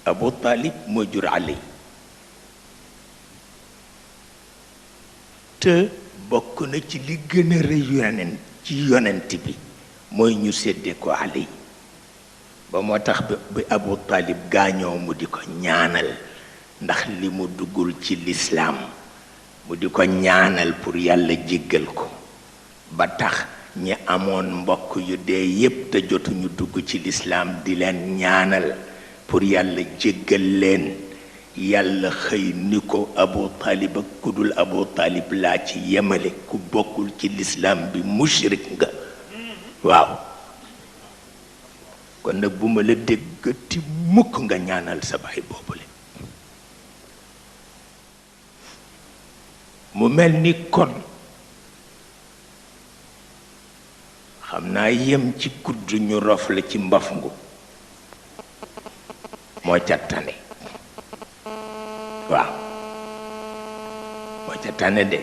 Abu Talib moo jur Ali te bokk na ci li gën a rëy yonent ci yonent bi mooy ñu séddee ko Ali ba moo tax bi Abu Talib gaañoo mu di ko ñaanal ndax li mu duggul ci lislaam mu di ko ñaanal pour yàlla jéggal ko ba tax ñi amoon mbokk yu dee yépp te jotuñu dugg ci lislaam di leen ñaanal pour yàlla jéggal leen yàlla xëy ni ko Abu Talib ak ku dul Abu Talib laa ci yemale ku bokkul ci lislaam bi mushrik nga waaw kon nag bu ma la déggati mukk nga ñaanal sa baay boobule mu mel ni kon xam naa yem ci kudd ñu rof la ci mbaf ngu moo ca tane waaw moo ca tane de